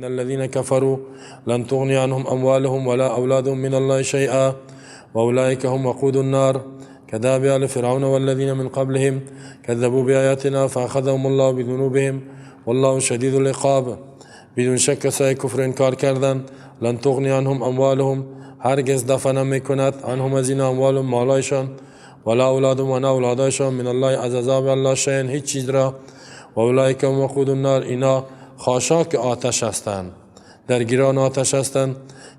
إن الذين كفروا لن تغني عنهم أموالهم ولا أولادهم من الله شيئا وأولئك هم وقود النار. كدأب آل فرعون والذين من قبلهم كذبوا بآياتنا فأخذهم الله بذنوبهم والله شديد العقاب. بدون شک کسایی کفر انکار کردن، لن تغنی عنهم اموالهم، هرگز دفع نمیکند، عنهم از این اموالهم مالایشان، ولا اولادهم و نه اولادایشان، من الله از عذاب الله، شیئا هیچ چیز را. و اولئک هم وقود النار، اینا خاشاک آتش هستند، در گیران آتش هستند.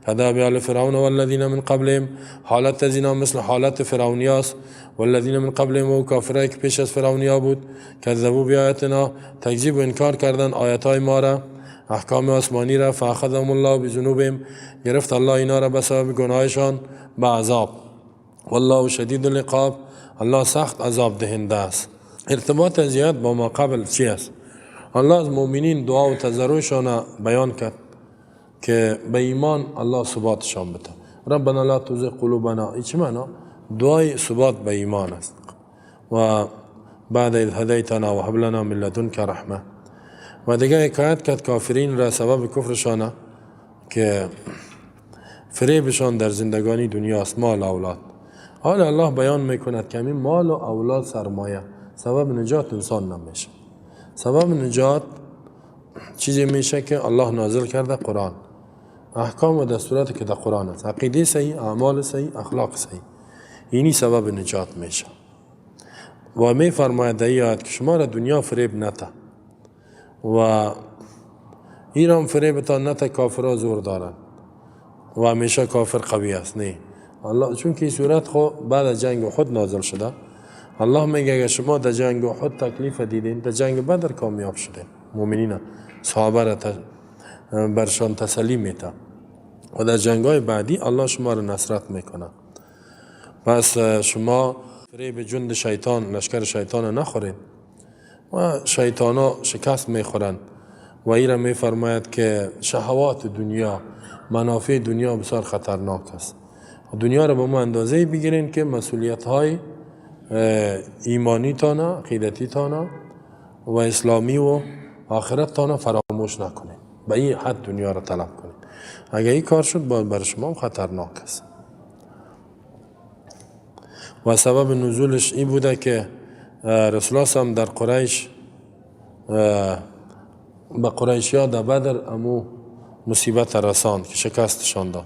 کدأب آل فرعون والذین من قبلهم، حالت از اینا مثل حالت فرعونیاست. والذین من قبلهم و کافرایی که پیش از فرعونیا بود، کذبوا بیایاتنا، تکذیب و انکار کردن آیت های ما را، احکام آسمانی را. فاخذهم الله بذنوبهم، گرفت الله اینا را به سبب گناهشان به عذاب. والله شدید العقاب، الله سخت عذاب دهنده است. ارتباط زیاد با ما قبل چی است؟ الله از مؤمنین دعا و تضرعشان بیان کرد که به ایمان الله ثباتشان بده. ربنا لا تزغ قلوبنا، این چه معنا؟ دعای ثبات به ایمان است. و بعد اذ هدیتنا و هب لنا من لدنک رحمه. و دیگه حکایت کرد کافرین را سبب کفرشان که فریبشان در زندگانی دنیاست، مال، اولاد. حال الله بیان میکند که همین مال و اولاد، سرمایه سبب نجات انسان نمیشه. سبب نجات چیزی میشه که الله نازل کرده، قرآن، احکام و دستورات که در قرآن است، عقیده صحیح، اعمال صحیح، اخلاق صحیح، اینی سبب نجات میشه. و می فرماید در آیت که شما را دنیا فریب نته و ایران فریبتان نته. کافرها زور دارن و همیشه کافر قوی است. نه، الله چون که این سورت خو بعد از جنگ احد نازل شده، الله میگه اگر شما در جنگ احد تکلیف دیدین، در جنگ بدر کامیاب شدین. مؤمنین، صحابه را برشان تسلی میته و در جنگ های بعدی الله شما را نصرت میکنه. پس شما فریب جند شیطان، لشکر شیطان نخورین و شیطان ها شکست میخورند. و ای را میفرماید که شهوات دنیا، منافع دنیا بسیار خطرناک است. دنیا را به ما اندازه بگیرین که مسئولیت های ایمانی تانه، عقیدتی تانه و اسلامی و آخرت تانه فراموش نکنین. به این حد دنیا را طلب کنین. اگر این کار شد، باز بر شما خطرناک است. و سبب نزولش این بوده که رسول الله هم در قریش، به قریشی ها در بدر امو مصیبت رساند که شکستشان داد.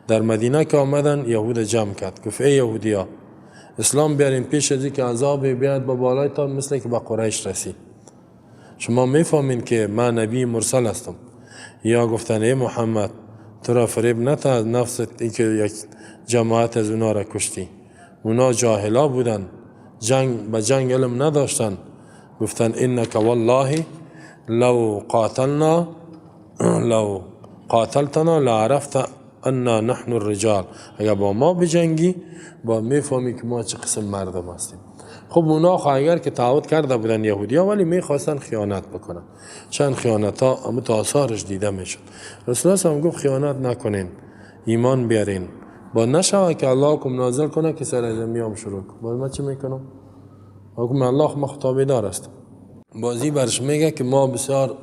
در مدینه که آمدن، یهود جمع کرد، گفت ای یهودی ها، اسلام بیارین پیش از که عذاب بیاد با بالایتان مثل که به قریش رسید. شما میفهمین که من نبی مرسل هستم. یا گفتن ای محمد، تو را فریب نته از نفست ای که یک جماعت از اونا را کشتی. اونا جاهلا بودن، جنگ به جنگ علم نداشتن. گفتن انک والله لو قاتلنا لو قاتلتنا لعرفت انا نحن الرجال. اگر با ما بجنگی، با میفهمی که ما چه قسم مردم هستیم. خب اونا خو اگر که تعهد کرده بودن یهودی ها، ولی میخواستن خیانت بکنن. چند خیانت ها اما تا آثارش دیده میشد. رسول الله هم گفت خیانت نکنین، ایمان بیارین. با نشوه که الله حکم نازل کنه که سر از میام شروع کن. باز من چه میکنم؟ حکم الله ما تابعدار است. بازی برش میگه که ما بسیار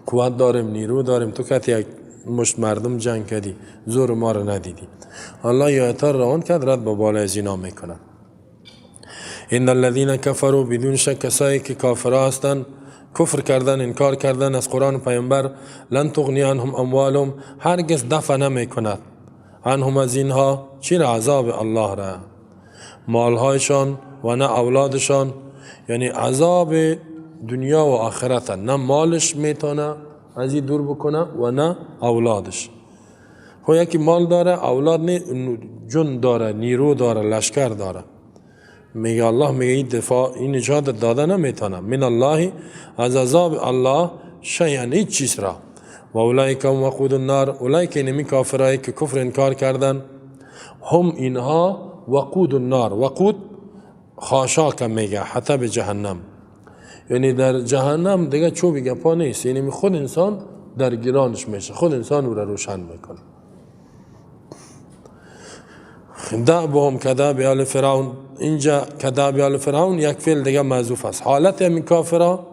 قوت داریم، نیرو داریم، تو که یک مشت مردم جنگ کردی، زور ما رو ندیدی. الله آیت روان کرد، رد با بالای از اینا میکنه. ان الذين كفروا، بدون شک کسایی که کافر هستند، کفر کردن، انکار کردن از قرآن و پیامبر، لن تغنی عنهم اموالهم، هرگز دفع نمی کند، عنهم از اینها، چی را؟ عذاب الله را، مالهایشان و نه اولادشان. یعنی عذاب دنیا و آخرت نه مالش میتونه از این دور بکنه و نه اولادش. خب یکی مال داره، اولاد نی، جون داره، نیرو داره، لشکر داره. میگه الله میگه این دفاع، این نجات داده نمیتونه، من الله از عذاب الله، شیئا هیچ چیز را. و اولئک هم وقود النار. اولئک نمی کافرایی که کفر انکار کردن، هم اینها، وقود النار، وقود خاشاک میگه، حطب جهنم. یعنی در جهنم دیگه چوبی گپا نیست، یعنی خود انسان در گرانش میشه، خود انسان او را روشن میکنه. دأبهم کدأب آل فرعون. اینجا کدأب آل فرعون یک فعل دیگه محذوف است. حالت همین کافرا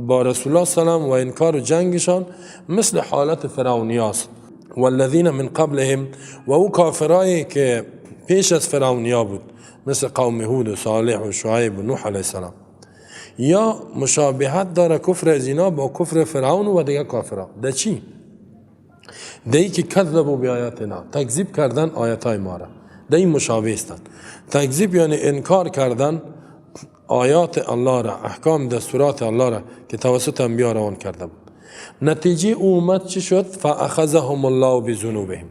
با رسول الله سلام و انکار جنگشان مثل حالت فرعونی است. والذین من قبلهم، و او کافرایی که پیش از فرعونیا بود، مثل قوم هود و صالح و شعیب و نوح علیه السلام، یا مشابهت داره کفر از اینا با کفر فرعون و دیگه کافرها. ده چی؟ ده که کذبوا بیایاتنا، تکذیب کردن آیات ما را، ده این مشابه هستند. تکذیب یعنی انکار کردن آیات الله را، احکام دستورات الله را که توسط انبیا روان کرده بود. نتیجه اومد چی شد؟ فاخذهم الله بذنوبهم،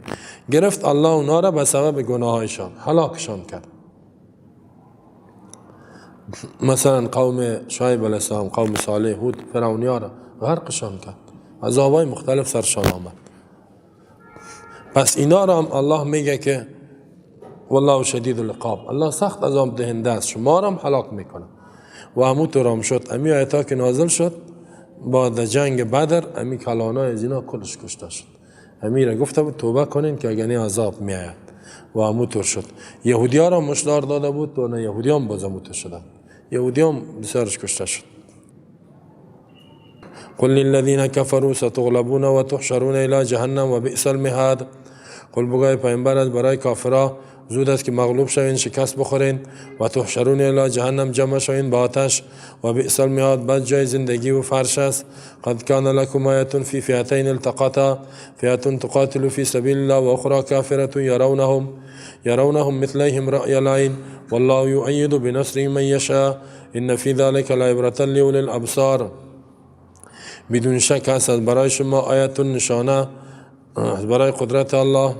گرفت الله اونا را به سبب گناهایشان، هلاکشان کرد. مثلا قوم شعیب علیه السلام، قوم صالح، هود، فرعونیا را غرقشان کرد، عذابای مختلف سرشان آمد. پس اینا را هم الله میگه که والله شدید العقاب، الله سخت عذاب دهنده است، شما را هم هلاک میکنه. و همونطور هم شد. امی آیتا که نازل شد بعد جنگ بدر، امی کلانای از اینا کلش کشته شد. امی را گفته بود توبه کنین که اگه نه عذاب میآید. و همونطور شد. یهودی ها را مشدار داده بود و نه یهودی هم باز همونطور شدن، یهودی هم بسیارش کشته شد. قل للذین کفروا ستغلبون و تحشرون الی جهنم و بئس المهاد. قل بگوی پیامبر از برای کافرا زود است که مغلوب شوین، شکست بخورین، و تحشرون الی جهنم، جمع شوین به آتش، و بئس المهاد، بد جای زندگی و فرش است. قد کان لکم آیة فی فئتین التقتا، فئة تقاتل فی سبیل الله و اخرى کافرة یرونهم مثلیهم رأی العین والله یؤید بنصره من یشاء ان فی ذلک لعبرة لأولی الابصار. بدون شک است برای شما آیت نشانه برای قدرت الله،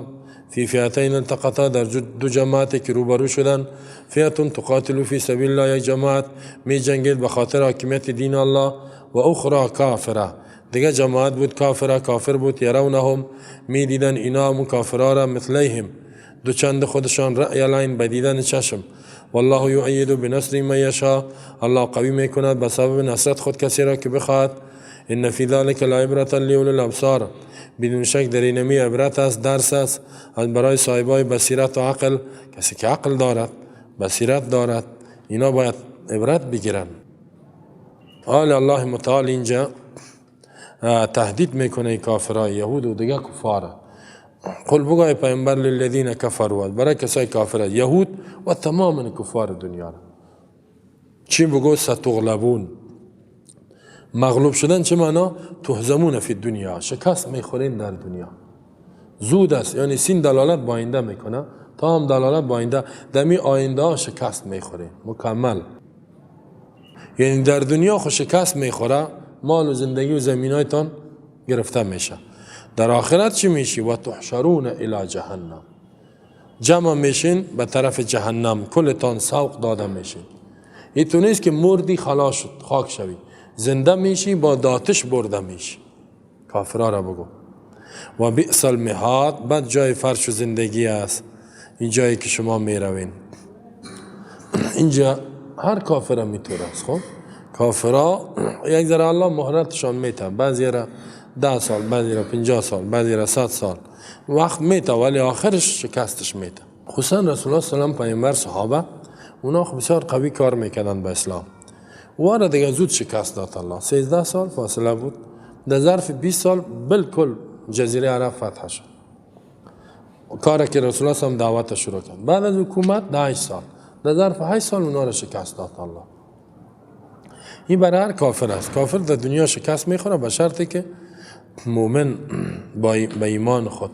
فی فئتین التقطا، در دو جماعتی که روبرو شدن، فئة تقاتل فی سبیل الله، یک جماعت می جنگید به خاطر حاکمیت دین الله، و اخرى کافره، دیگه جماعت بود کافره، کافر بود، یرونهم، می دیدن اینا هم کافرها را، مثلیهم، دو چند خودشان، رأی العین، به دیدن چشم. والله یؤید بنصره من یشاء، الله قوی میکند به سبب نصرت خود کسی را که بخواهد. ان فی ذلک لعبرة لأولی الابصار، بدون شک در اینمی عبرت است، درس است از برای صاحبای بصیرت و عقل. کسی که عقل دارد، بصیرت دارد، اینا باید عبرت بگیرن. حال الله متعال اینجا تهدید میکنه کافرای یهود و دیگه کفاره. قل بگوی پیامبر للذین کفروا، برای کسای کافر یهود و تمام کفار دنیا را چی بگو؟ ستغلبون، مغلوب شدن چه معنا؟ تهزمون فی دنیا، شکست میخورین در دنیا. زود است، یعنی سین دلالت با آینده میکنه، تا هم دلالت با آینده، دمی آینده ها شکست میخورین مکمل. یعنی در دنیا خو شکست میخوره، مال و زندگی و زمینایتان گرفته میشه. در آخرت چی میشی؟ و تحشرون الی جهنم، جمع میشین به طرف جهنم، کلتان سوق داده میشین. این تو نیست که مردی خلاص شد خاک شوی، زنده میشی با داتش برده میشی. کافرها را بگو. و بئس المهاد، بد جای فرش و زندگی است این جایی که شما میروین. اینجا هر کافر میتونه است. خب کافرها یک ذره الله مهلتشان میته، بعضی را 10 سال، بعضی را 50 سال، بعضی را 100 سال وقت میته، ولی آخرش شکستش میته. خصوصا رسول الله صلی الله علیه و پیامبر صحابه اونا خب بسیار قوی کار میکردن به اسلام، واره دیگه زود شکست داد الله. 13 سال فاصله بود، در ظرف 20 سال بالکل جزیره عرب فتح شد. کاری که رسول الله صلی دعوت شروع کرد بعد از حکومت 8 سال، در ظرف 8 سال اونا را شکست داد الله. این برای هر کافر است. کافر در دنیا شکست میخوره به شرطی که مؤمن با ایمان خود،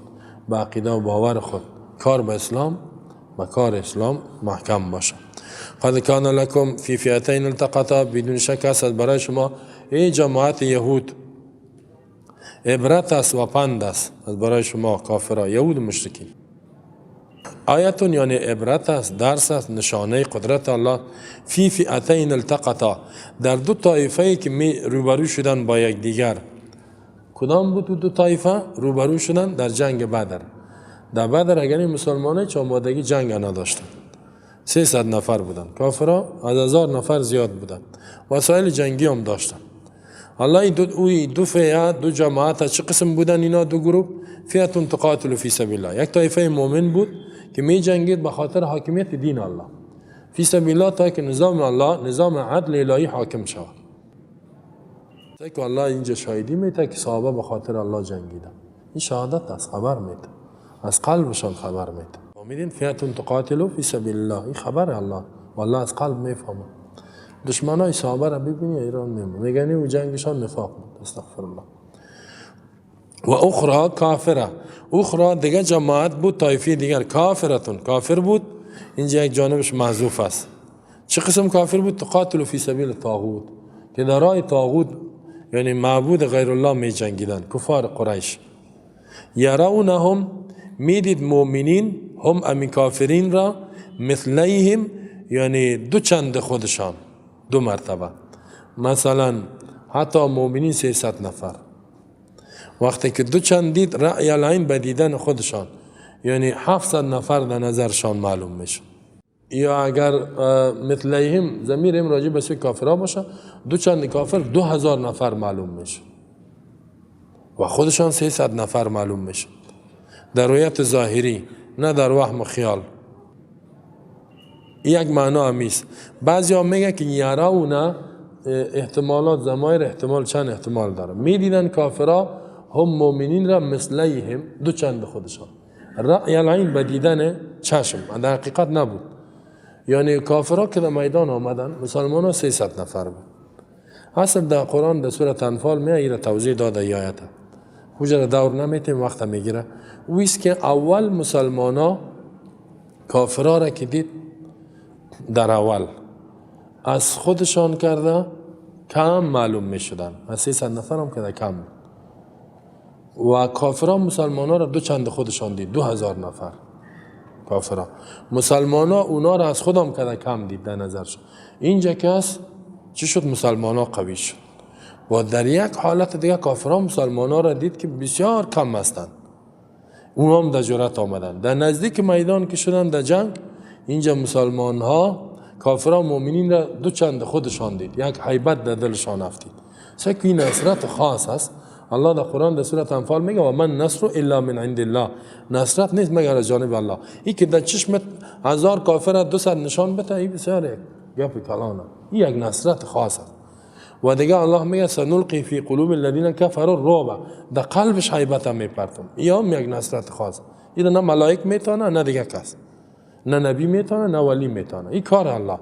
با عقیده و باور خود، کار به اسلام، با کار اسلام محکم باشه. قد کان لکم فی فئتین التقطا، بدون شک است برای شما ای جماعت یهود عبرت است و پند است از برای شما کافرها یهود مشرکین. آیتون یعنی عبرت است، درس است، نشانه قدرت الله. فی فئتین التقطا، در دو طایفه که می روبرو شدن با یکدیگر. کدام بود دو طایفه روبرو شدن؟ در جنگ بدر. در بدر اگر مسلمانه چه آمادگی جنگ نداشتن، 300 نفر بودن، کافرها از 1000 نفر زیاد بودن، وسایل جنگی هم داشتن. الله دو فئه، دو جماعت چه قسم بودن اینا؟ دو گروه. فئة تقاتل فی سبیل الله، یک طایفه مؤمن بود که می جنگید به خاطر حاکمیت دین الله، فی سبیل الله، تا که نظام الله، نظام عدل الهی حاکم شود. که الله اینجا شاهدی میده که صحابه به خاطر الله جنگیدن. این شهادت از خبر میده، از قلبشان خبر میده. میدین فئة تقاتل فی سبیل الله، این خبر الله، والله از قلب میفهمه. دشمنای صحابه را ببینی ایران میمونه، میگن او جنگشان نفاق بود، استغفر الله. و اخرى کافره، اخرى دیگه جماعت بود، طایفه دیگر، کافرتون کافر بود. اینجا یک جانبش محذوف است. چه قسم کافر بود؟ تقاتل فی سبیل طاغوت، که در راه طاغوت یعنی معبود غیر الله می جنگیدن، کفار قریش. یرونهم، میدید مؤمنین، هم امی کافرین را، مثلیهم یعنی دو چند خودشان، دو مرتبه. مثلا حتی مؤمنین 300 نفر، وقتی که دو چند دید رأی العین به دیدن خودشان، یعنی 700 نفر در نظرشان معلوم میشه. یا اگر مثلیهم ضمیر هم راجع به سوی کافرها باشه، دو چند کافر 2000 نفر معلوم میشه و خودشان 300 نفر معلوم میشه در رویت ظاهری، نه در وهم و خیال. یک معنا همیست. بعضی ها میگه که یراونه احتمالات ضمایر احتمال چند احتمال داره. میدیدن کافرها هم مؤمنین را مثلیهم دو چند خودشان، رأی العین به دیدن چشم، در حقیقت نبود. یعنی کافرها که در میدان آمدن، مسلمان ها 300 نفر بود. اصل در قرآن در سورة انفال می ایره توضیح داده ای آیت، حجره دور نمیتیم وقت میگیره. ویس که اول مسلمان ها کافرها را که دید در اول از خودشان کرده کم معلوم می شدن، از 300 نفر هم که کم بود. و کافران مسلمان ها را دو چند خودشان دید، 2000 نفر کافران. مسلمان ها اونا را از خودم کرده کم دید در نظرشان. اینجا که هست چی شد؟ مسلمان ها قوی شد. و در یک حالت دیگه کافران مسلمان ها را دید که بسیار کم هستند، اونا هم در جرأت آمدن. در نزدیک میدان که شدن در جنگ، اینجا مسلمان ها کافران مؤمنین را دو چند خودشان دید، یک هیبت در دلشان افتید. سکه این نصرت خاص است. الله در قرآن در سورة انفال میگه و من نصر الا من عند الله، نصرت نیست مگر از جانب الله. این که در چشمت 1000 کافر 200 نشان بده، این بسیار یک گپ کلانه، این یک نصرت خاص است. و دیگه الله میگه سنلقی فی قلوب الذین کفروا الرعب، در قلبش هیبت میپرتم. این هم یک نصرت خاص. این نه ملائک میتونه، نه دیگه کس، نه نبی میتونه، نه ولی میتونه. این کار الله.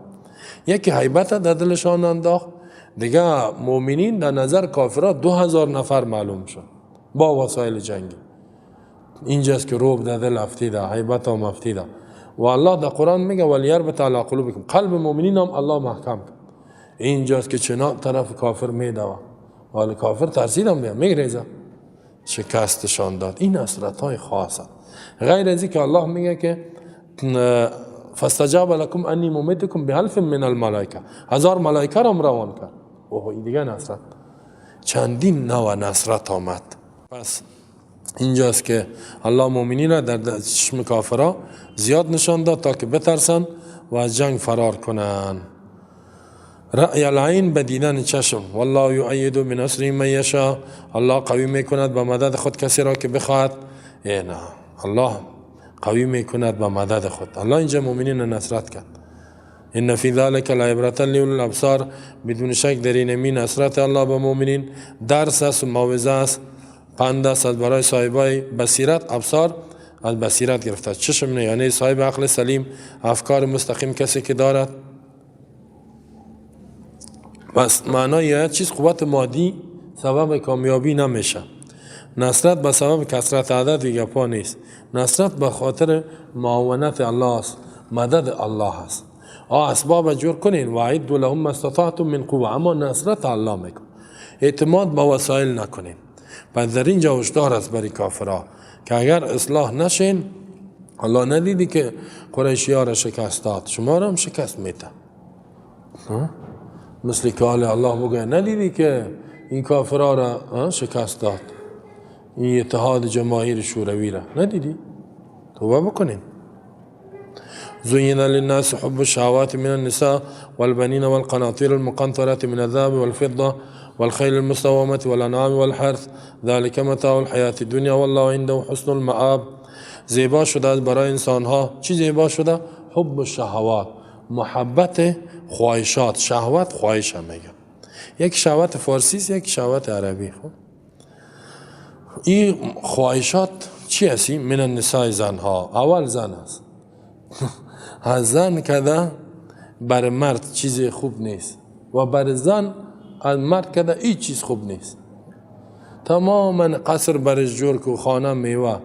یکی هیبت در دلشان انداخت. دیگه مؤمنین در نظر کافرها 2000 نفر معلوم شد با وسایل جنگی. اینجاست که روب در دل افتیده، هیبت هم افتیده. و الله در قرآن میگه ولیربط علی قلوبکم، قلب مؤمنین هم الله محکم کرد. اینجاست که چنان طرف کافر میدوه، ولی کافر ترسیدم بیا میگریزه، شکستشان داد. این نصرت های خاص است. غیر از که الله میگه که فاستجاب لكم انی ممدکم بألف من الملائکه، 1000 ملائکه را روان کرد. اوه این دیگه نصرت، چندین نوع نصرت آمد. پس اینجاست که الله مؤمنین را در چشم کافرها زیاد نشان داد تا که بترسن و از جنگ فرار کنن. رأی العین به دیدن چشم. والله یؤید بنصره من یشاء، الله قوی میکند به مدد خود کسی را که بخواهد. نه، الله قوی میکند به مدد خود. الله اینجا مؤمنین را نصرت کرد. ان فی ذلک لعبرة لأولی الابصار، بدون شک در این می نصرت الله به مؤمنین درس است و موعظه است، پند است برای صاحبای بصیرت. ابصار از بصیرت گرفته، چشم نه، یعنی صاحب عقل سلیم، افکار مستقیم کسی که دارد. پس معنای یک چیز قوت مادی سبب کامیابی نمیشه. نصرت به سبب کثرت عدد دیگه پا نیست. نصرت به خاطر معاونت الله است، مدد الله است. اسباب جور کنین و اعدوا لهم ما استطعتم من قوه، اما نصرت الله میکن. اعتماد به وسایل نکنین. پس در اینجا هشدار است برای کافرها که اگر اصلاح نشین، الله ندیدی که قریشی ها را شکست داد، شما را هم شکست میده. مثل که حال الله بگه ندیدی که این کافرها را شکست داد، این اتحاد جماهیر شوروی را ندیدی؟ توبه بکنین. زين للناس حب الشهوات من النساء والبنين والقناطير المقنطرة من الذهب والفضة والخيل المسومة والأنعام والحرث ذلك متاع الحياة الدنيا والله عنده حسن المآب. زیبا شده است برای انسان ها. چی زیبا شده؟ حب الشهوات، محبت خواهشات. شهوت خواهش هم میگه. یک شهوت فارسی است، یک شهوت عربی. خب این خواهشات چی هستی؟ من النساء، زنها. اول زن است. از زن کده بر مرد چیز خوب نیست و بر زن از مرد کده هیچ چیز خوب نیست. تماما قصر برش جور کو، خانه، میوه،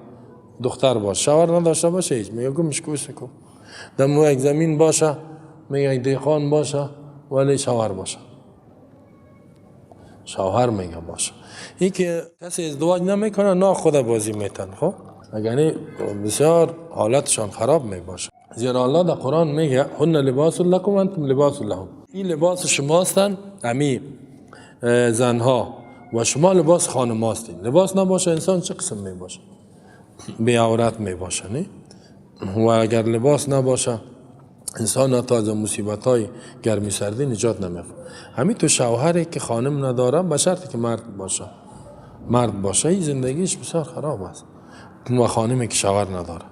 دختر باش، شوهر نداشته باشه هیچ. میگه گمش کوسه کو دمو یک زمین باشه، میگه یک دیقان باشه، ولی شوهر باشه. شوهر میگه باشه. این که کسی ازدواج نمیکنه نا خود بازی میتن. خب اگر بسیار حالتشان خراب میباشه. زیرا الله در قرآن میگه هن لباس لکم انتم لباس لهم. این لباس شما هستن امی زنها و شما لباس خانم هستین. لباس نباشه انسان چه قسم میباشه؟ بی عورت میباشه، نه؟ و اگر لباس نباشه انسان تا از مصیبت های گرمی سردی نجات نمیافه. همین تو شوهری که خانم نداره به شرطی که مرد باشه، مرد باشه این زندگیش بسیار خراب است. و خانمی که شوهر نداره.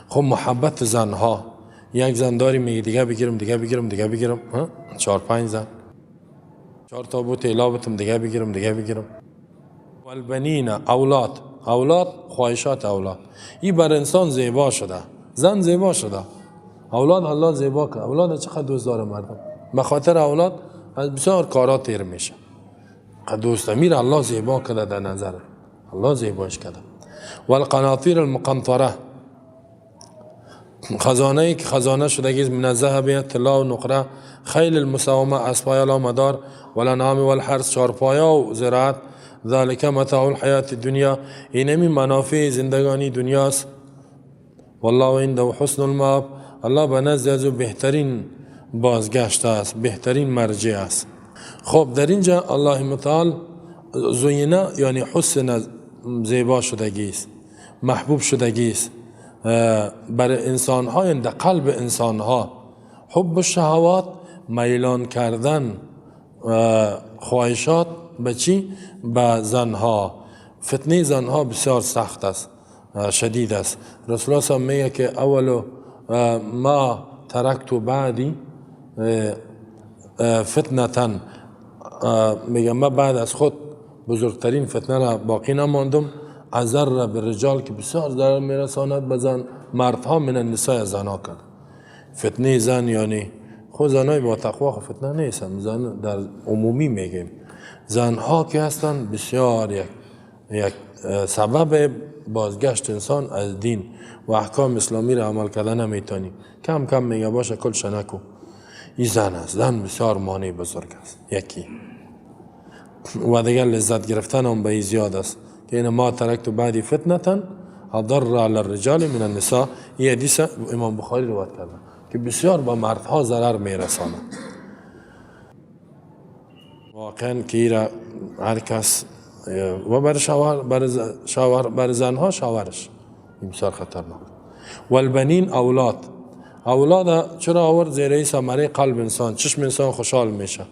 خب محبت زنها، یک زن داری میگه دیگه بگیرم، دیگه بگیرم، دیگه بگیرم، 4-5 زن، 4 تا بوت الا بتم، دیگه بگیرم، دیگه بگیرم. والبنین، اولاد، اولاد، خواهشات اولاد. این بر انسان زیبا شده، زن زیبا شده، اولاد الله زیبا کرد. اولاد چقدر دوست داره مردم، به خاطر اولاد از بسیار کارا تیر میشه. دوست امیر الله زیبا کرده، در نظر الله زیباش کرده. والقناطیر المقنطره، خزانه که خزانه شدگی من الذهب، طلا و نقره، خیل المساومه، اسپای علامه‌دار، والانعام والحرث، چارپایا و زراعت. ذلك متاع الحیات الدنیا، اینمی منافع زندگانی دنیاست. والله عنده حسن المآب، الله به نزد از او بهترین بازگشت است، بهترین مرجع است. خب در اینجا الله متعال زینه یعنی حسن، زیبا شدگی است، محبوب شدگی است برای انسان ها، یعنی در قلب انسان ها. حب الشهوات، میلان کردن خواهشات به چی؟ به زنها. فتنه زنها بسیار سخت است، شدید است. رسول الله صلی میگه که اول ما ترکت بعدی فتنة، میگه ما بعد از خود بزرگترین فتنه را باقی نماندم، اضر بالرجال، که بسیار ضرر میرساند به زن مردها، من النساء، زنها کرد. فتنه زن یعنی خود زنای با تقوا خو فتنه نیستن، زن در عمومی میگیم. زنها که هستن بسیار یک سبب بازگشت انسان از دین و احکام اسلامی را عمل کردن نمیتونی. کم کم میگه باشه کلش نکو. این زن است، زن بسیار مانع بزرگ است یکی. و دیگر لذت گرفتن هم به این زیاد است که این ما ترکت بعدی فتنة اضر علی الرجال من النساء. این حدیث امام بخاری روایت کرده که بسیار با مردها ضرر میرسانه. واقعا که ایره هر کس و بر شوهر، بر شوهر، بر زنها شوهرش، این بسیار خطرناک. والبنین، اولاد. اولاد چرا آورد؟ زیره ثمره قلب انسان، چشم انسان خوشحال میشه.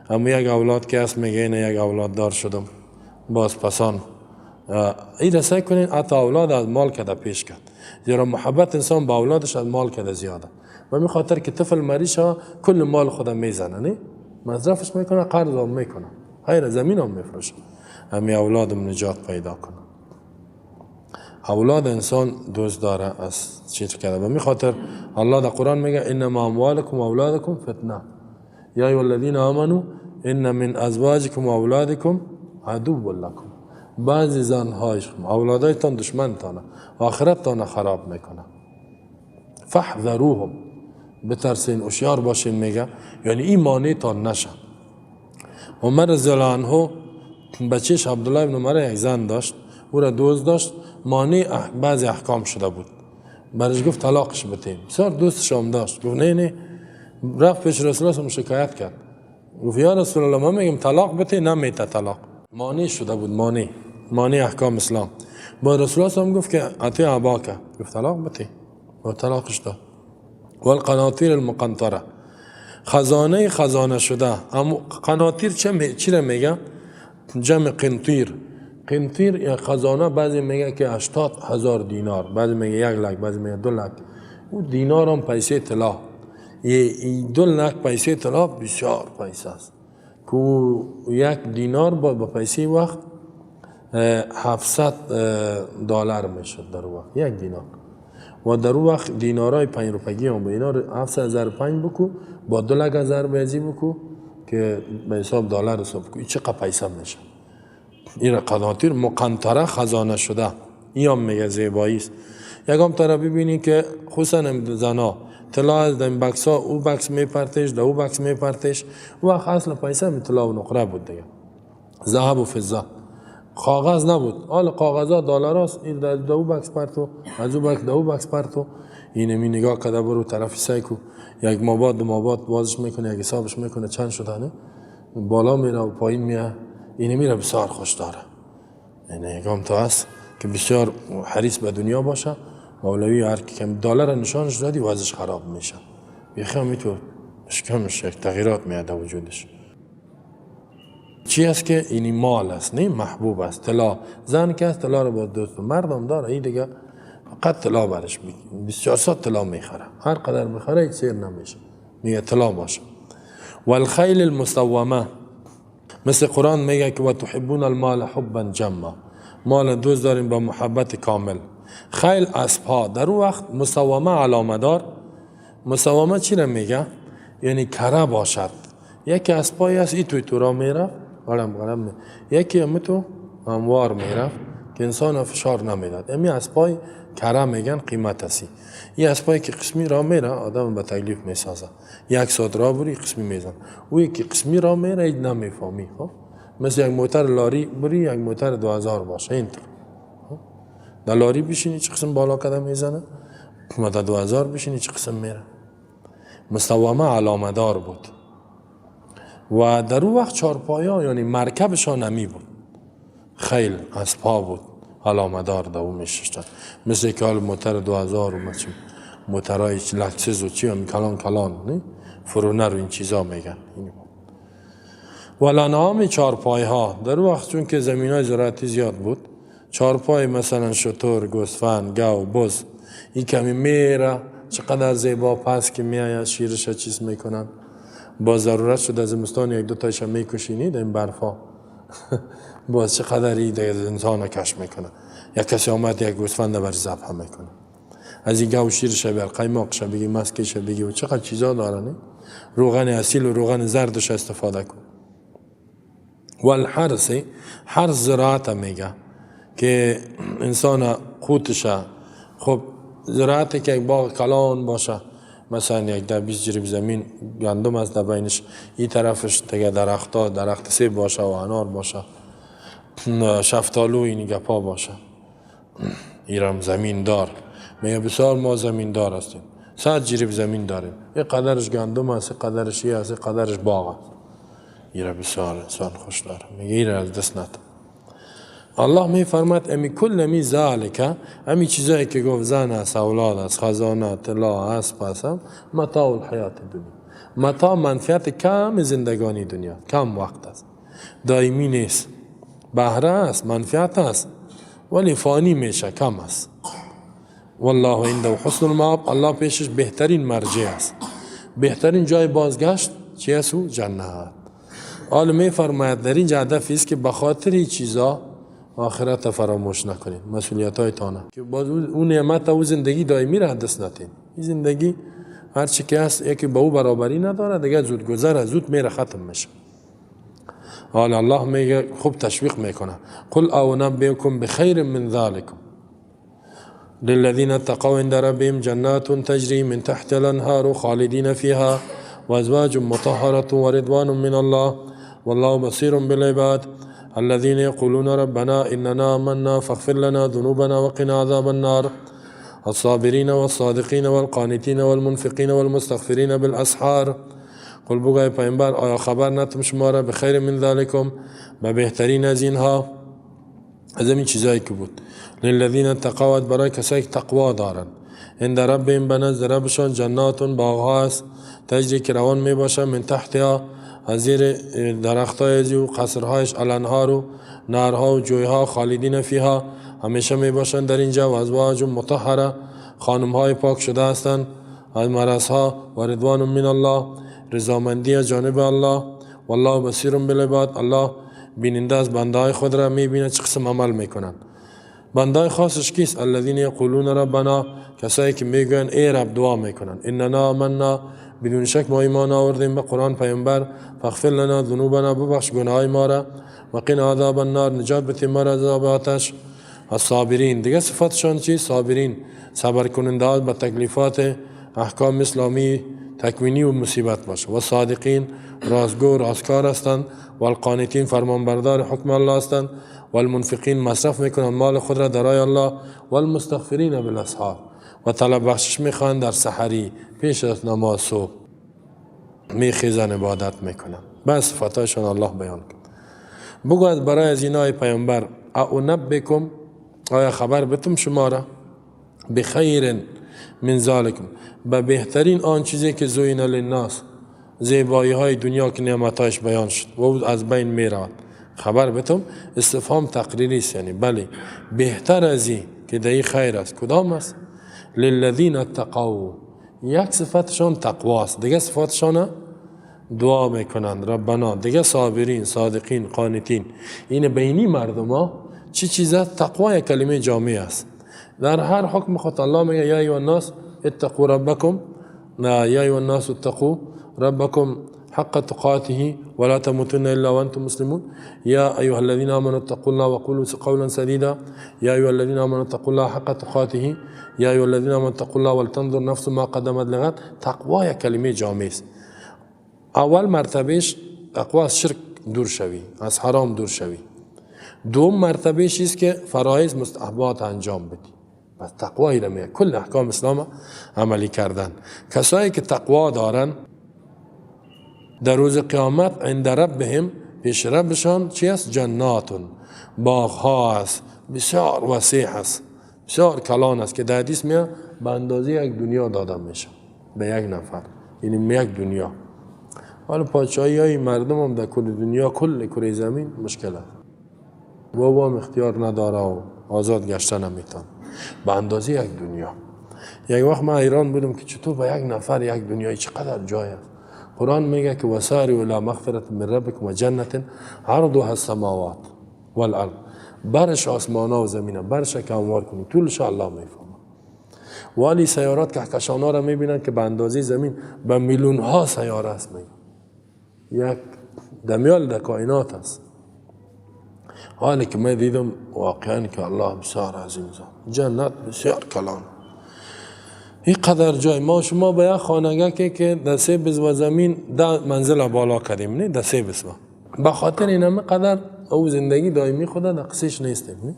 اما یک اولاد که هست میگه اینه یک اولاد دار شدم، باز پسان این رسای کنین حتی اولاد از مال کده پیش کرد، زیرا محبت انسان با اولادش از مال کده زیاده. و می خاطر که طفل مریض شه کل مال خودم میزنه، نه مصرفش میکنه، قرض هم میکنه، غیر زمین هم میفروشه، همی اولادم نجات پیدا کنه. اولاد انسان دوست داره از چیز کرده. و می خاطر الله در قرآن میگه انما اموالکم و اولادکم فتنه یا ایها الذین آمنوا ان من ازواجکم و اولادکم عدو لکم. بعضی زنهای شما اولادایتان دشمنتانه، آخرتتان خراب میکنه. فاحذروهم، بترسین، هوشیار باشین. میگه یعنی این مانع تان نشه. عمر رضی الله عنه بچهش عبدالله ابن عمر یک زن داشت، او را دوست داشت، مانع بعضی احکام شده بود، برش گفت طلاقش بتیم. بسیار دوستش هم داشت، گفت نه نه. رفت پیش رسول الله شکایت کرد، گفت یا رسول الله من میگم طلاق بته، نمیته طلاق. مانع شده بود، مانع احکام اسلام. با رسول الله گفت که اطیع اباک، گفت طلاق بته و طلاقش داد. والقناطیر المقنطره، خزانه خزانه شده. اما قناطیر چی را میگه؟ جمع قنطیر. قنطیر یا خزانه، بعضی میگه که 80,000 دینار، بعضی میگه 1 لک، بعضی میگه 2 لک. او دینار هم پیسه طلا، 2 لک پیسه طلا بسیار پیسه است. که یک دینار با پیسه وقت 700 دلار میشد در وقت، یک دینار. و در وقت دینارای 5 روپیگی هم بود، اینا رو 700,005 بکو با 2 لک هزار بیزی بکو که به حساب دلار حساب کو، چقدر پیسه میشه. این قناطیر مقنطره خزانه شده، این هم میگه زیبایی است. یکم طرف ببینی که خصوصا زنا طلا از این بکس ها او بکس میپرتش، در او بکس میپرتش. وقت اصل پیسه می طلا و نقره بود دیگه، ذهب و فضه، کاغذ نبود. حال کاغذها دلار است، این در او بکس پرتو، از او بکس در او بکس پرتو. اینمی نگاه کده برو طرف سایکو، یک ماباد دو ماباد بازش میکنه، یک حسابش میکنه چند شده، نه بالا میره و پایین میاد. اینمی را بسیار خوش داره. یعنی یکم تا هست که بسیار حریص به دنیا باشه. مولوی هر کی کم دلار نشانش دادی وضعش خراب میشه، بیخی هم میتو اشکمش یک تغییرات میاد وجودش. چی است که اینی مال است، نه محبوب است. طلا زن که است طلا رو با دوست مردم داره، این دیگه فقط طلا برش 24 ساعت طلا میخره، هر قدر میخره یک سیر نمیشه، میگه طلا باشه. والخیل المسومه، مثل قرآن میگه که و تحبون المال حبا جما، مال دوست داریم با محبت کامل. خیل اسب ها در اون وقت مسومه علامه دار. مسومه چی رو میگه؟ یعنی کره باشد. یکی اسبایی است ای توی تو را میرفت غرم غرم می، یکی هم تو هموار میرفت که انسان فشار نمیداد. امی اسبای کره میگن قیمت هستی. این اسبایی که قسمی را میره آدم به تکلیف میسازه، یک ساعت را بری قسمی میزن، او یکی قسمی را میره هیچ نمیفهمی. خب مثل یک موتر لاری بری یک موتر 2000 باشه، اینطور در لاری بشینی چه قسم بالا کده میزنه، و در 2000 بشینی چه قسم میره. مستومه علامه دار بود و در اون وقت چارپایا یعنی مرکبشان نمی بود، خیل اسبها بود علامه دار در اون میششتن. مثل که حال موتر 2000 و مثل موترهای لکسز و چی هم کلان کلان نه؟ فرونر و این چیزا میگن. و لنعام چارپای ها در وقت چون که زمین های زراعتی زیاد بود، چارپای مثلا شتر، گوسفند، گاو، بز، این کمی میره چقدر زیبا پس که میآید شیرش چیز میکنن. با ضرورت شد از زمستان یک دو تایش میکشینی در این برفا باز چقدر ای دیگه انسان کش میکنه. یک کسی آمد یک گوسفند بر ذبح میکنه، از این گاو شیرش بیار، قیماقش بگی، مسکش بگی و چقدر چیزا داره. روغن اصیل و روغن زردش استفاده کن. والحرث، حرث زراعت میگه که انسان قوتشه. خب زراعت که یک باغ کلان باشه، مثلا یک ده 20 جریب زمین گندم است، در بینش این طرفش دیگه درخت ها، درخت سیب باشه و انار باشه، شفتالو این گپا باشه. ایرم زمین دار میگه بسیار ما زمین دار هستیم، 100 جریب زمین داریم، این قدرش گندم است، این قدرش ای است، این قدرش باغ است. ایره بسیار انسان خوش داره، میگه ایره از دست نده. الله میفرماد امی کل می ذالک، امی چیزایی که گفت زن است، اولاد است، خزانه، طلا، اسب است، متاع الحیات دنیا. متاع منفعت کم زندگانی دنیا، کم وقت است، دائمی نیست، بهره است، منفعت است، ولی فانی میشه، کم است. والله عنده حسن المآب، الله پیشش بهترین مرجع است، بهترین جای بازگشت چی است؟ او جنت. حال میفرماید در اینجا هدف است که به خاطر این چیزا آخرت فراموش نکنید، مسئولیت های تانه که باز اون نعمت او زندگی دائمی را دست ندین. این زندگی هر چی که هست یکی با او برابری نداره دیگه، زود گذره، زود میره ختم میشه. حال الله میگه خوب تشویق میکنه، قل او نبئکم بخیر من ذلکم للذین اتقوا عند ربهم جنات تجری من تحت الانهار خالدین فیها وازواج مطهرة ورضوان من الله والله بصیر بالعباد الذين يقولون ربنا إننا آمنا فاغفر لنا ذنوبنا وقنا عذاب النار الصابرين والصادقين والقانتين والمنفقين والمستغفرين بالأسحار. قل بگوی پیامبر آیا خبر نتم شما را بخیر من ذلکم، به بهترین از اینها، از این چیزایی که بود. للذین اتقوا، برای کسایی که تقوا دارند، عند ربهم، به نزد ربشان، جنات باغها است، تجری که روان می باشه، من تحتها از زیر درختای از او قصرهایش، الانهار و نهرها و جویها، خالدین فیها همیشه می باشند در اینجا، و ازواج مطهره خانمهای پاک شده هستند از مرضها، و رضوان من الله رضامندی از جانب الله، والله بصیر بالعباد. الله بیننده از بنده های خود را میبیند چه قسم عمل میکنند. بنده های خاصش کیست؟ الذین یقولون ربنا، کسایی که میگویند ای رب، دعا میکنند، اننا آمنا، بدون شک ما ایمان آوردیم به قرآن پیامبر، فاغفر لنا ذنوبنا، ببخش گناههای ما را، و قنا عذاب النار، نجات بده ما را از عذاب آتش. الصابرین، دیگه صفاتشان چی؟ صابرین، صبر کننده به تکلیفات احکام اسلامی تکوینی و مصیبت باشه، و صادقین، راستگو راستکار هستند، و القانتین، فرمانبردار حکم الله هستند، و المنفقین، مصرف میکنند مال خود را در راه الله، و المستغفرین بالاسحار، و طلب بخشش میخوان در سحری، پیش از نماز صبح میخیزن عبادت میکنن. بس صفاتشان الله بیان کرد. بگو برای از اینای پیامبر، أأنبئکم، آیا خبر بتم شما را، بخیر من ذلکم، به بهترین آن چیزی که زین للناس، زیبایی های دنیا که نعمتاش بیان شد و او از بین می رود، خبر بتم؟ استفهام تقریری است، یعنی بله، بهتر از این که در خیر است کدام است؟ للذین اتقوا، یک صفتشان تقواست، دیگه صفتشان دعا میکنند ربنا، دیگه صابرین، صادقین، قانتین. این بینی مردم ها چی چیز است؟ تقوا یک کلمه جامع است. در هر حکم خود الله میگه یا ایها الناس اتقوا ربکم، نه، یا ایها الناس اتقوا ربکم حق تقاته ولا تموتن الا وانتم مسلمون، یا ایها الذين امنوا اتقوا الله وقولوا قولا سديدا، یا ایها الذين امنوا اتقوا الله حق تقاته، یا ایها الذين امنوا اتقوا الله ولتنظر نفس ما قدمت لغد. تقوا یک کلمه جامع است. اول مرتبهش تقوا از شرک دور شوی، از حرام دور شوی. دوم مرتبهش است که فرایض مستحبات انجام بدی. پس تقوایی را میگه کل احکام اسلام عملی کردن. کسایی که تقوا دارن در روز قیامت عند ربهم، پیش ربشان چی است؟ جنات، باغ ها است، بسیار وسیع است، بسیار کلان است که در حدیث میاد به اندازه یک دنیا داده میشه به یک نفر، یعنی یک دنیا. حالا پادشاهی های مردم هم در کل دنیا، کل کره زمین مشکل است، و هم اختیار نداره و آزاد گشتن نمیتون. به اندازه یک دنیا. یک وقت من حیران بودم که چطور به یک نفر یک دنیای، چقدر جای است. قرآن میگه که وسارعوا الی مغفرة من ربکم و جنة عرضها السماوات والارض، برش آسمان و زمینه، برش که هموار کنی طولش الله میفهمه. والی سیارات کهکشان ها را میبینن که به اندازه زمین به میلیون ها سیاره است. میگه یک دمیال در کائنات است. حالی که من دیدم واقعا که الله بسیار عظیم ذات، جنت بسیار کلان، این قدر جای ما شما به یک خانگه که در سه بزوه زمین 10 منزل بالا کردیم، نه در سه بزوه، به خاطر این همه قدر او زندگی دائمی خود در قصهش نیستیم. نه،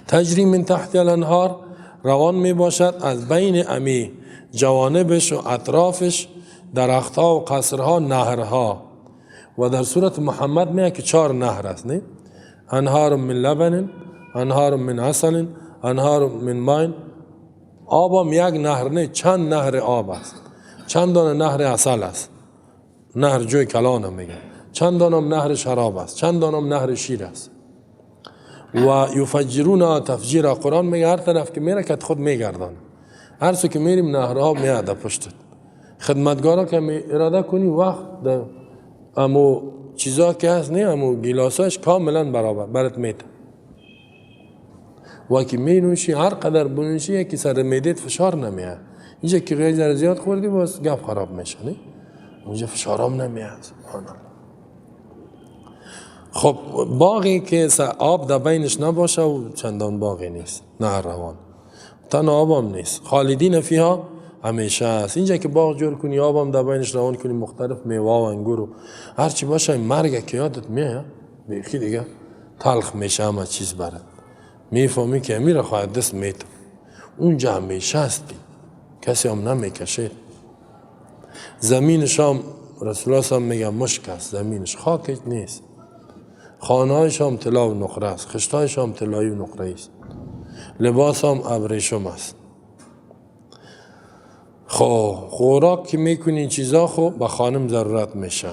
تجری من تحت الانهار، روان می باشد از بین امی جوانبش و اطرافش درختها و قصرها نهرها. و در سورت محمد میگه که 4 نهر است، نه، انهار من لبن، انهار من عسل، انهار من ماء. آبم یک نهر نه، چند نهر آب است، چند دانه نهر عسل است، نهر جوی کلان میگه، چند دانه نهر شراب است، چند دانه نهر شیر است. و یفجرون تفجیرا، قرآن میگه هر طرف که میره که خود میگردان، هر سو که میریم نهرها میاد پشتت. خدمتگارا که می اراده کنی وقت ده امو چیزا که هست، نه، امو گیلاساش کاملا برابر برات میته و که می نوشی، هر قدر بنوشی یکی سر معدت فشار نمیاد. اینجا که غیر ذره زیاد خوردی باز گپ خراب میشه، نه، اونجا فشارام نمیاد. سبحان الله. خب باغی که آب در بینش نباشه و چندان باغی نیست، نهر روان تنها آبم نیست. خالدین فیها، همیشه است. اینجا که باغ جور کنی، آبم در بینش روان کنی، مختلف میوه و انگور و هر چی باشه، مرگ که یادت میاد بیخی دیگه تلخ میشه همه چیز برات. میفهمی که امیر خواهد دست میتم. اونجا همیشه هستی، کسی هم نمیکشه. زمینش هم رسول الله هم میگه مشک است، زمینش خاک نیست. خانهایش هم طلا و نقره است، خشتایش هم طلایی و نقره است، لباس هم ابریشم است. خب خوراک که میکنی چیزا، خب به خانم ضرورت میشه،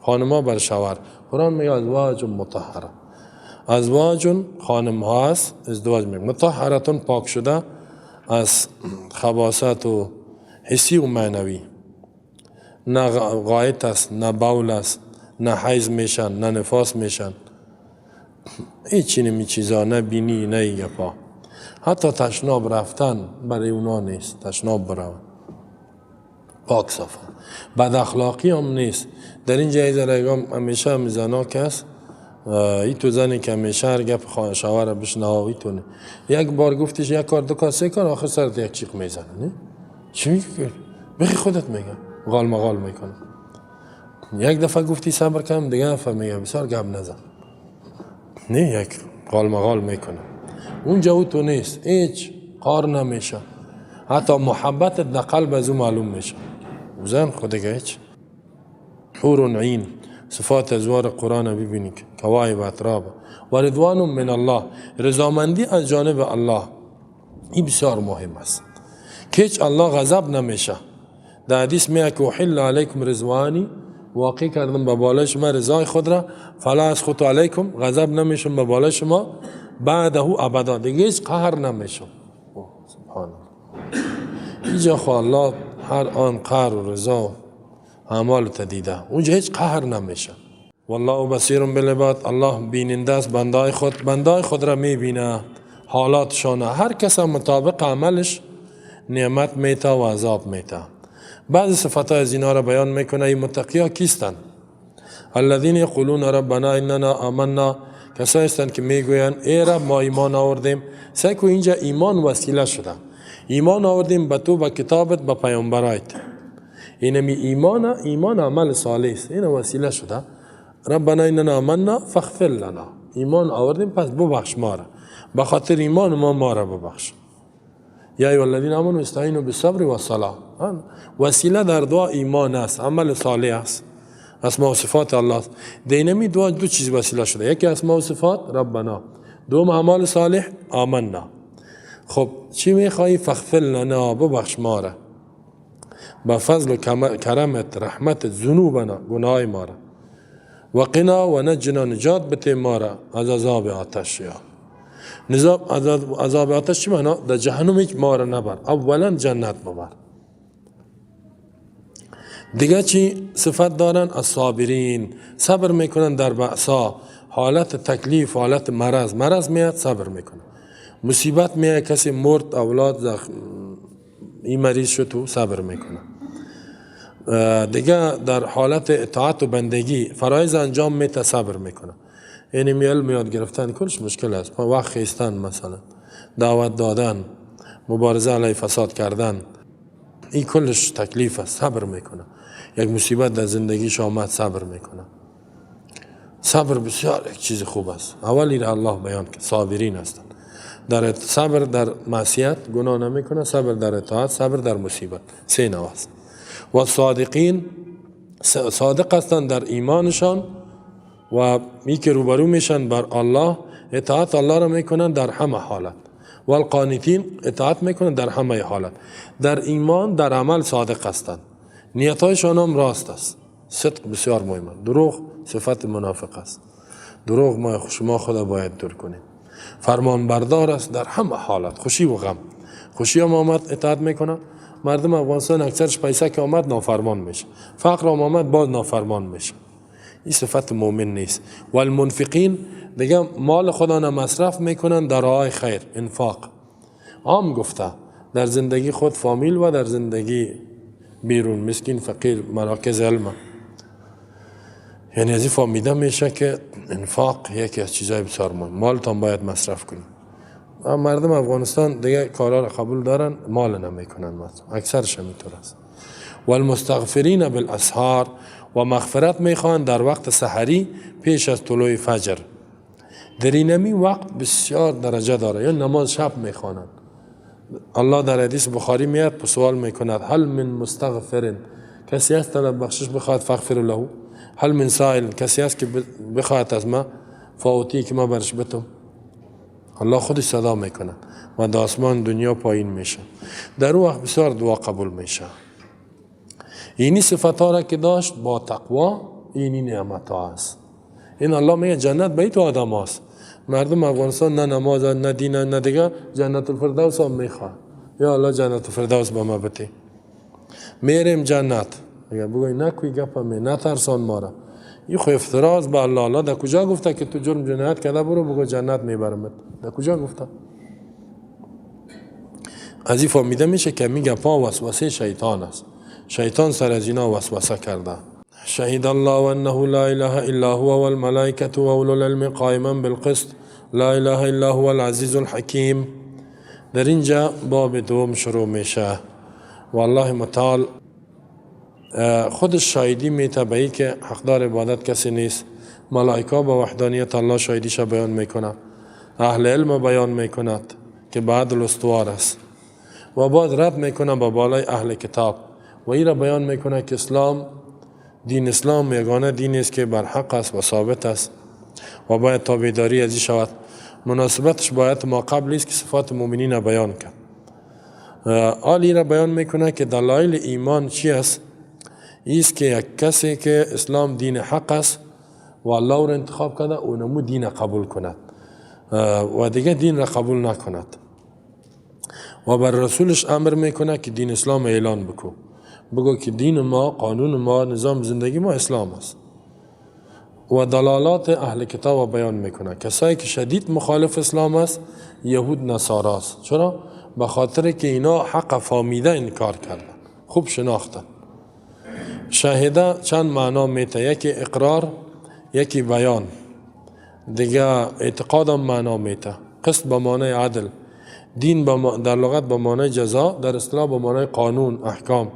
خانم بر شوهر. قرآن میگه ازواج مطهره، ازواج خانم ها است، ازدواج میکنه، مطهرتون پاک شده از خباثت و حسی و معنوی. نه غایط است، نه بول است، نه حیض میشن، نه نفاس میشن، هیچ نمی چیزا، نه بینی، نه گپا. حتی تشناب رفتن برای اونا نیست، تشناب برون پاک صافه. بد اخلاقی هم نیست. در اینجا ایزا همیشه هم زنا کس ای تو زنی که همیشه هر گپ شوهر بشنوه ایتونه، یک بار گفتش یک کار دو کار سه کار، آخر سرت یک چیق میزنه. نه چی میگی؟ بخی خودت میگم غال مغال میکنه. یک دفعه گفتی صبر کنم، دیگه دفعه میگم بسیار گپ نزن، نه یک غال مغال میکنه. اونجا او تو نیست، هیچ قار نمیشه، حتی محبت در قلب از او معلوم میشه. زن خود هیچ. حور عین، صفات ازوار قرآن ببینید، کواعب اتراب و رضوان من الله، رضامندی از جانب الله، این بسیار مهم است که هیچ الله غضب نمیشه. در حدیث میاد که احل علیکم رضوانی، واقع کردم به بالای شما رضای خود را، فلا اسخط علیکم، غضب نمیشم به بالای شما بعده ابدا، دیگه هیچ قهر نمیشم. سبحان الله. اینجا خو الله هر آن قهر و رضا و اعمال تدیده، اونجا هیچ قهر نمیشه. والله بصیر بالعباد، الله بیننده است بندای خود، بندای خود را میبینه، حالاتشانه، هر کس مطابق عملش نعمت میته و عذاب میته. بعض صفات از اینا را بیان میکنه. این متقیا کیستند؟ الذین یقولون ربنا اننا آمنا، کسایی هستند که میگویند ای رب ما ایمان آوردیم. سعی اینجا ایمان وسیله شده، ایمان آوردیم به تو، به کتابت، به پیامبرایت. اینمی ایمان، ایمان عمل صالح است، این وسیله شده. ربنا اننا آمنا فاغفر لنا، ایمان آوردیم پس ببخش ما را، به خاطر ایمان ما را ببخش. یا ایها الذین آمنوا استعینوا بالصبر والصلاه. وسیله در دعا ایمان است، عمل صالح است، اسماء و صفات الله است. دینمی دعا دو چیز وسیله شده، یکی اسماء و صفات ربنا، دوم اعمال صالح آمنا. خب چی میخوایی؟ فاغفر لنا، ببخش ما را با فضل و کرمت رحمت ذنوبنا، گناه ما را، و قنا و نجنا، نجات بده ما را از عذاب آتش. یا نظام عذاب آتش چی معنا؟ در جهنم هیچ ما را نبر، اولا جنت ببر. دیگه چی صفت دارن؟ الصابرین، صبر میکنن در بأسا، حالت تکلیف، حالت مرض، مرض میاد صبر میکنن، مصیبت میاد، کسی مرد، اولاد این مریض شد تو صبر میکنه. دیگه در حالت اطاعت و بندگی فرایض انجام میته صبر میکنه. یعنی علم یاد گرفتن کلش مشکل است، وقت خیستن مثلا، دعوت دادن، مبارزه علیه فساد کردن، این کلش تکلیف است، صبر میکنه. یک مصیبت در زندگیش آمد صبر میکنه. صبر بسیار یک چیز خوب است. اولی را الله بیان کرد، صابرین هستند. در صبر در معصیت گناه نمیکنه، صبر در اطاعت، صبر در مصیبت، سه نوع است. و صادقین، صادق هستند در ایمانشان و می که روبرو میشن بر الله، اطاعت الله را میکنن در همه حالت. و القانتین، اطاعت میکنن در همه حالت. در ایمان، در عمل صادق هستند، نیتایشان هم راست است. صدق بسیار مهم است. دروغ صفت منافق است. دروغ ما شما خدا باید دور کنیم. فرمان بردار است در همه حالت، خوشی و غم. خوشی هم آمد اطاعت میکنه. مردم افغانستان اکثرش پیسه که آمد نافرمان میشه، فقر هم آمد باز نافرمان میشه. این صفت مؤمن نیست. و المنفقین، دیگه مال خدا نه مصرف میکنن در راه خیر، انفاق عام گفته در زندگی خود، فامیل و در زندگی بیرون، مسکین، فقیر، مراکز علم. یعنی از این فهمیده میشه که انفاق یکی از چیزهای بسیار مهم، مالتان باید مصرف کنید. مردم افغانستان دیگه کارا را قبول دارن، مال نمیکنن، اکثرش همینطور است. و المستغفرین بالاسحار، و مغفرت میخوان در وقت سحری پیش از طلوع فجر. در اینمی وقت بسیار درجه داره، یا نماز شب میخوانند. الله در حدیث بخاری میاد سوال میکند هل من مستغفر، کسی هست طلب بخشش بخواد فاغفر له، هل من سائل، کسی هست که بخواهد از ما فاوتی که ما برش بتم. الله خودش صدا میکنه و در آسمان دنیا پایین میشه. در او وقت بسیار دعا قبول میشه. اینی صفت ها را که داشت با تقوا، اینی نعمت ها است. این الله میگه جنت به تو آدم هاست. مردم افغانستان نه نماز، نه دین، نه دیگه، جنت الفردوس هم میخواد. یا الله جنت الفردوس به ما بده. میریم جنت، اگر بگوی نکوی گپا می نترسان ما را، این خو افتراز به الله. الله در کجا گفته که تو جرم جنایت کرده برو بگو جنت میبرمت؟ در کجا گفته؟ از این فهمیده میشه که می گپا وسوسه شیطان است. شیطان سر از اینا وسوسه کرده. شهد الله انه لا اله الا هو والملائکه و اولو العلم قائما بالقسط لا اله الا هو العزیز الحکیم. در اینجا باب دوم شروع میشه و الله متعال خودش شاهدی میته به که حقدار عبادت کسی نیست. ملائکه با وحدانیت الله شاهدیش بیان میکنه، اهل علم بیان میکند که بعد استوار است و بعد رد میکنه با بالای اهل کتاب و این را بیان میکنه که اسلام، دین اسلام یگانه دین است که بر حق است و ثابت است و باید تابعداری از شود. مناسبتش باید ما قبل است که صفات مؤمنین بیان کرد. آلی را بیان میکنه که دلایل ایمان چی است؟ ایست که یک کسی که اسلام دین حق است و الله را انتخاب کرده اونمو دین قبول کند و دیگه دین را قبول نکند و بر رسولش امر میکنه که دین اسلام اعلان بکو، بگو که دین ما، قانون ما، نظام زندگی ما اسلام است. و دلالات اهل کتاب بیان میکنه. کسایی که شدید مخالف اسلام است یهود نصارا است. چرا؟ به خاطر که اینا حق فامیده انکار کردن، خوب شناختن. شاهده چند معنا میته، یکی اقرار، یکی بیان، دیگه اعتقاد هم معنا میته. قسط به معنای عدل، دین در لغت به معنای جزا، در اصطلاح به معنای قانون، احکام.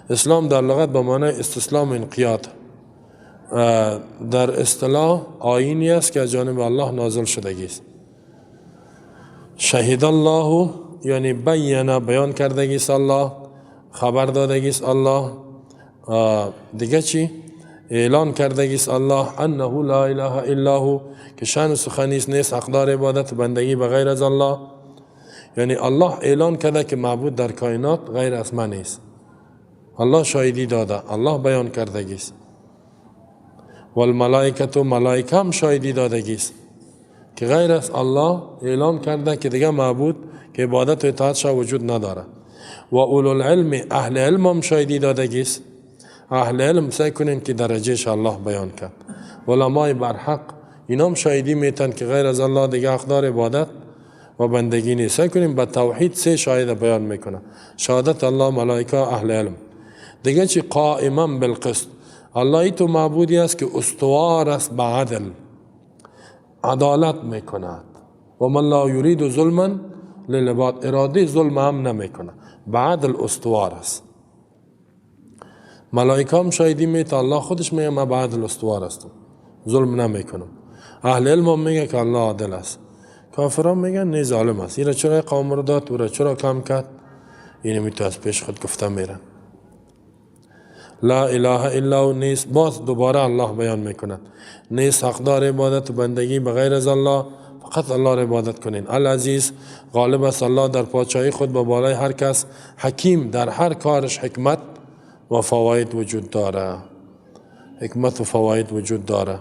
اسلام در لغت به معنای استسلام، انقیاد، در اصطلاح آیینی است که از جانب الله نازل شدگی است. شهد الله یعنی بیان، بیان کردگی است الله، خبر دادگی است الله، دیگه چی؟ اعلان کردگی است الله انه لا اله الا هو، که شأن سخنی است نیست حقدار عبادت بندگی به غیر از الله. یعنی الله اعلان کرده که معبود در کائنات غیر از من نیست. الله شاهدی داده، الله بیان کردگی است. والملائکه و ملائکه هم شاهدی دادگی است که غیر از الله اعلان کرده که دیگه معبود که عبادت و اطاعت شا وجود نداره. و اولو العلم، اهل علم هم شاهدی دادگی است. اهل علم سعی کنین که درجهش الله بیان کرد. علمای برحق اینا هم شاهدی میتن که غیر از الله دیگه حقدار عبادت و بندگی نیست. سعی کنیم با توحید سه شاهد بیان میکنه: شهادت الله، ملائکه، اهل علم. دیگه چی؟ قائما بالقسط. الله ای تو معبودی است که استوار است به عدل، عدالت میکند. و من لا یرید ظلما للعباد، اراده ظلم هم نمیکنه، به عدل استوار است. ملائکه هم شاهدی میته، الله خودش میگه من به عدل استوار هستم، ظلم نمیکنم. اهل علم هم میگه که الله عادل است. کافران میگن نه ظالم است، این را چرا قوم رو داد، او را چرا کم کرد؟ اینو می تو از پیش خود گفته میرن. لا اله الا هو نیست، باز دوباره الله بیان میکند نیست حقدار عبادت و بندگی به غیر از الله، فقط الله را عبادت کنین. العزیز، غالب است الله در پادشاهی خود به بالای هر کس، حکیم، در هر کارش حکمت و فواید وجود داره، حکمت و فواید وجود داره.